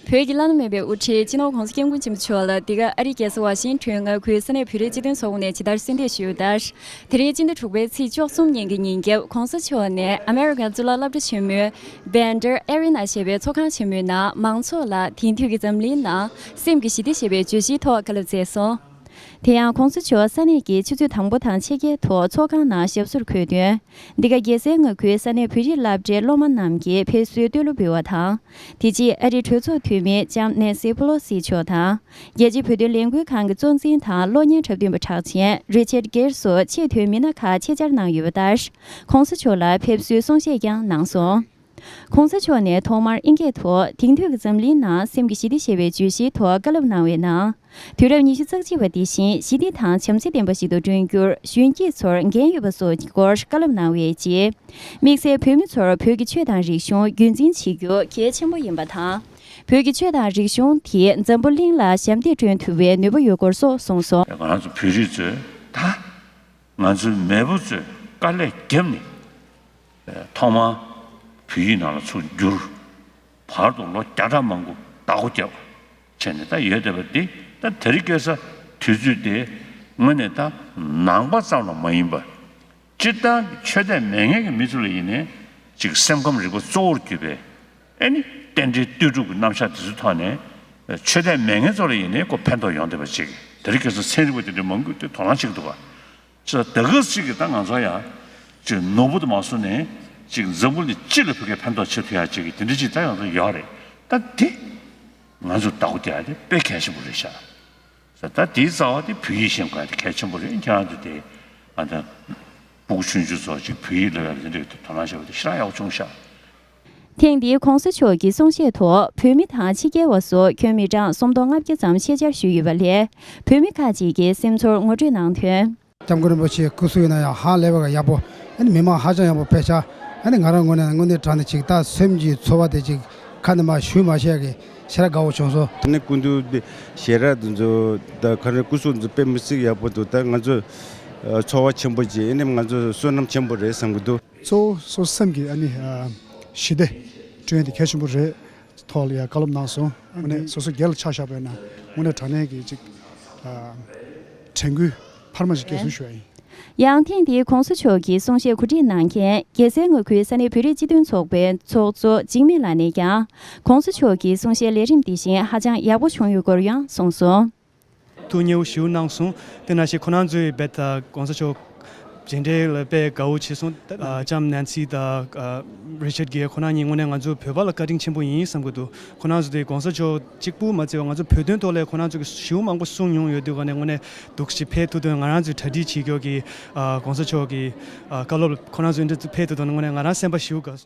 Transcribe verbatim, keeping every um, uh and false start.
བོད་ཀྱི་བླ་ན་མེད་པའི་དབུ་ཁྲིད་སྤྱི་ནོར་༸གོང་ས་༸སྐྱབས་མགོན་ཆེན་པོ་མཆོག་ལ་འདི་ག་ཨ་རིའི་རྒྱལ་ས་ཝ་ཤིང་ཊོན་མངའ་ཁུལ་ས་གནས་བོད་རིགས་སྤྱི་མཐུན་ཚོགས་པ་ནས་ཇི་ལྟར་གསོལ་འདེབས་ཞུས་པ་ལྟར། དེ་རིང་སྤྱི་ཟླ་དྲུག་པའི་ཚེས་བཅུ་གསུམ་ཉིན་གྱི་ཉིན་རྒྱབ་༸གོང་ས་མཆོག་ནས་ཨ་མེ་རི་ཀའི་གཙུག་ལག་སློབ་གྲྭ་ཆེན་མོའི་Bender Arena ཞེས་པའི་ཚོགས་ཁང་ཆེན་མོའི་ནང་མང་ཚོགས་ལ་དེང་དུས་ཀྱི་འཛམ་གླིང་ནང་སེམས་ཀྱི་ཞི་བདེ་ཞེས་པའི་བརྗོད་གཞིའི་ཐོག་བཀའ་སློབ་སྩལ་སོང་། དེ་ཡང་༸གོང་ས་མཆོག་ས་གནས་ཀྱི་ཆུ་ཚོད་དང་པོ་དང་ཕྱེད་ཀའི་ཐོག་ཚོགས་ཁང་ནང་ཞབས་སོར་འཁོད་དོན། འདི་ག་རྒྱལ་སའི་མངའ་ཁུལ་ས་གནས་བོད་རིགས་སློབ་གྲྭའི་སློབ་མ་རྣམས་ཀྱིས་ཕེབས་བསུའི་བསྟོད་གླུ་འབུལ་བ་དང་། དེ་རྗེས་ཨ་རིའི་གྲོས་ཚོགས་འཐུས་མི་ལྕམ་ནེན་སི་པེ་ལོ་སི་མཆོག་དང་། རྒྱལ་སྤྱིའི་བོད་དོན་ལས་འགུལ་ཁང་གི་གཙོ་འཛིན་དང་གློག་བརྙན་འཁྲབ་སྟོན་པ་གྲགས་ཅན་རི་ཆར་གྷེར་སོགས་ཆེས་མཐོའི་མི་སྣ་ཁག་ཆེད་བཅར་གནང་ཡོད་པ་ལྟར། ༸གོང་ས་མཆོག་ལ་ཕེབས་བསུའི་གསུང་བཤད་ཀྱང་གནང་སོང་། ༸གོང་ས་མཆོག་ནས་ཐོག་མར་ཨིན་སྐད་ཐོག་དེང་དུས་ཀྱི་འཛམ་གླིང་ནང་སེམས་ཀྱི་ཞི་བདེ་ཞེས་པའི་བརྗོད་གཞིའི་ཐོག་བཀའ་སློབ་གནང་བའི་ནང་། དུས་རབས་ཉི་ཤུ་རྩ་གཅིག་པ་འདི་བཞིན་ཞི་བདེ་དང་བྱམས་བརྩེ་ལྡན་པ་ཞིག་ཏུ་བསྐྲུན་རྒྱུར་གཞོན་སྐྱེས་ཚོར་འགན་ཡོད་པ་སོགས་ཀྱི་སྐོར་བཀའ་སློབ་གནང་བའི་རྗེས། དམིགས་བསལ་བོད་མི་ཚོར་བོད་ཀྱི་ཆོས་དང་རིག་གཞུང་རྒྱུན་འཛིན་བྱེད་རྒྱུ་གལ་ཆེན་པོ་ཡིན་པ་དང་། བོད་ཀྱི་ཆོས་དང་རིག་གཞུང་དེས་འཛམ་བུ་གླིང་ལ་ཞབས་འདེགས་བསྐྲུན་ཐུབ་པའི་ནུས་པ་ཡོད་སྐོར་སོགས་གསུངས་སོང་། ང་རང་ཚོ་བོད་རིགས་ཚོས་ད། ང་ཚོའི་མེས་པོ་ཚོས་དཀའ་ལས་བརྒྱབ་ནས་ཐོག་མར་བོད་ཡིག་ནང་ལ་ཚུར་བསྒྱུར། བར་དུ་ལོ་བརྒྱ་ཕྲག་མང་པོ་བདག་པོ་བརྒྱབ་བྱས་ནས་ད་ཡོད་བསྡད་པ་འདི་ད་དེ་རིང་ཁ་སང་དུས་ཚོད་དེ་དངོས་གནས་ད་ནང་པ་ཙམ་ལ་མ་ཡིན་པ། སྤྱིར་བཏང་གི་ཆོས་དད་མེད་མཁན་གྱི་མི་ཚོ་ལ་ཡིན་ནའི་ཅིག་སེམས་ཁམས་རིག་པ་གཙོ་བོར་གྱུར་པའི་ཨེ་ནི་རྟེན་འབྲེལ་ལྟོས་གྲུབ་ཀྱི་རྣམ་གཞག་དེ་ཚོའི་ཐོག་ནས་ཆོས་དད་མེད་མཁན་ཚོ་ལ་ཡིན་ནའི་ཁོ་ཕན་ཐོགས་ཡོང་བསྡད་པ་ཅིག་དེ་རིང་ཁ་སང་ཚན་རིག་པ་དེ་འདྲའི་མང་པོས་དེ་དོ་སྣང་བྱེད་ཀྱི་འདུག་ག་ཅིག་ད་ག་ཅིག་གིས་ད་ང་ཚོ་ཡང་ཅིག་ནོར་བུ་དུ་མ་བཟུང་ནས་ཅིག་འཛམ་བུ་གླིང་སྤྱི་ལ་ཕ་གིར་ཕན་ཐོགས་བྱེད་ཐུབ་ཡ་ཅིག་གི་དེ་འདྲ་ཅིག་ད་ང་ཚོ་ཡོད་རེད། ད་དེ་ང་ཚོ་བདག་པོ་རྒྱག་ཡ་དེ་དཔེ་གལ་ཆེན་པོ་རེད་ཤག་ད་དེའི་རྩ་བ་དེ་བོད་ཡིག་ཤེས་དགོས་ཡ་དེ་གལ་ཆེན་པོ་རེད། ཁྱེད་རང་ཚོ་དེ་ཨ་ད་སྤུ་གུ་ཆུང་ཆུང་ཚོ་ཅིག་བོད་ཡིག་སློབ་ཡ་དེ་འདྲ་དོ་སྣང་བྱས་པ་དེ་ཞེ་དྲག་ཡག་པོ་བྱུང་ཤག་ཐེངས་འདིའི་༸གོང་ས་མཆོག་གི་གསུང་བཤད་ཐོག་བོད་མི་དང་ཕྱི་རྒྱལ་བ་སོགས་ཁྱོན་མི་གྲངས་སུམ་སྟོང་ལྔ་བརྒྱ་ཙམ་ཆེད་བཅར་ཞུས་ཡོད་པ་ལས། བོད་མི་ཁག་ཅིག་གིས་སེམས་ཚོར་ངོ་སྤྲོད་གནང་དོན། སྐྱབས་མགོན་རིན་པོ་ཆེའི་སྐུ་གཟུགས་ཡིན་ན་ཡང་ཧ་ལས་པ་ཡག་པོ། ཨ་ནི་མི་མང་ཧ་ཅང་ཡག་པོ་ཕེབས་ཤག་ཨ་ནི་ང་རང་ངོས་ནས་དངོས་གནས་དྲང་གནས་ཅིག་ད་སེམས་ཀྱི་ཚོར་བ་དེ་ཅིག་ཁ་ནས་མར་ཞུ་མ་ཤེས་ཀི་ཞེ་དྲག་དགའ་བོ་བྱུང་སོང་། ཨ་ནི་སྐུ་མདུན་པའི་ཞལ་རས་དེ་ཚོ་ད་ག་རེ་སྐུ་གཟུགས་དེ་ཚོ་དཔེ་མི་སྲིད་ཡག་པོ་འདུག་ད་ང་ཚོ་ཚོར་བ་ཆེན་པོ་ཅིག་ཨ་ནི་ང་ཚོ་བསོད་ནམས་ཆེན་པོ་རེད་བསམ་གི་འདུག་གཙོ་བོ་སོ་སེམས་ཀྱི་ཨ་ནི་ཞི་བདེ་བསྐྲུན་ཡ་དེ་གལ་ཆེན་པོ་རེད། ཐོག་ལ་ཡང་བཀའ་སློབ་གནང་སོང་། དངོས་གནས་སོ་སོ་སྒེར་ལ་ཆ་བཞག་པ་ཡིན་ན་དངོས་གནས་དྲང་གནས་ཀྱི་ཅིག་ཨ་དྲན་སྐུལ་འཕར་མ་ཞིག་སྐྱེས་སོང་ཞུ་བ་ཡིན། ཡང་ཐེངས་འདིའི་༸གོང་ས་མཆོག་གི་གསུང་བཤད་གོ་སྒྲིག་གནང་མཁན་རྒྱལ་སའི་མངའ་ཁུལ་ས་གནས་བོད་རིགས་སྤྱི་མཐུན་ཚོགས་པའི་ཚོགས་གཙོ་འཇིགས་མེད་ལགས་ནས་ཀྱང་༸གོང་ས་མཆོག་གི་གསུང་བཤད་ལས་རིམ་འདི་བཞིན་ཧ་ཅང་ཡག་པོ་བྱུང་ཡོད་སྐོར་ཡང་གསུངས་སོང་། ཐུགས་མཉེས་པོ་ཞེ་པོ་གནང་སོང་། དེ་ནང་བཞིན་ཁོ་རང་ཚོའི་རྦད་དེ་༸གོང་ས་མཆོག་མཇལ་འཕྲད་ལ་དཔེ་དགའ་བོ་བྱས་སོང་། ཨ་ལྕམ་ནན་སི་དང་ཨ་རི་ཆར་གྷེར་ཁོ་རང་གཉིས་དངོས་གནས་ང་ཚོ་བོད་པ་ལ་བཀའ་དྲིན་ཆེན་པོ་ཡིན་བསམ་གི་འདུག་ཁོ་རང་ཚོ་དེ་༸གོང་ས་མཆོག་གཅིག་པུ་མ་ཚད་པ་ང་ཚོ་བོད་དོན་ཐོག་ལ་ཁོ་རང་ཚོ་གིས་ཞེ་པོ་མང་པོ་གསུངས་མྱོང་ཡོད་དུས་ག་ནས་དངོས་གནས་འདུག་ཞིག་ཕེབས་ཐུབ་དོན་ང་རང་ཚོའི་གྲ་སྒྲིག་བྱེད་མཁན་གྱི་ཨ་༸གོང་ས་མཆོག་གི་ཨ་བཀའ་སློབ་ཁོ་རང་ཚོ་འདི་ཕེབས་ཐུབ་དོན་དངོས་གནས་ང་རང་སེམས་པ་ཞེ་པོ་དགའ་སོང་།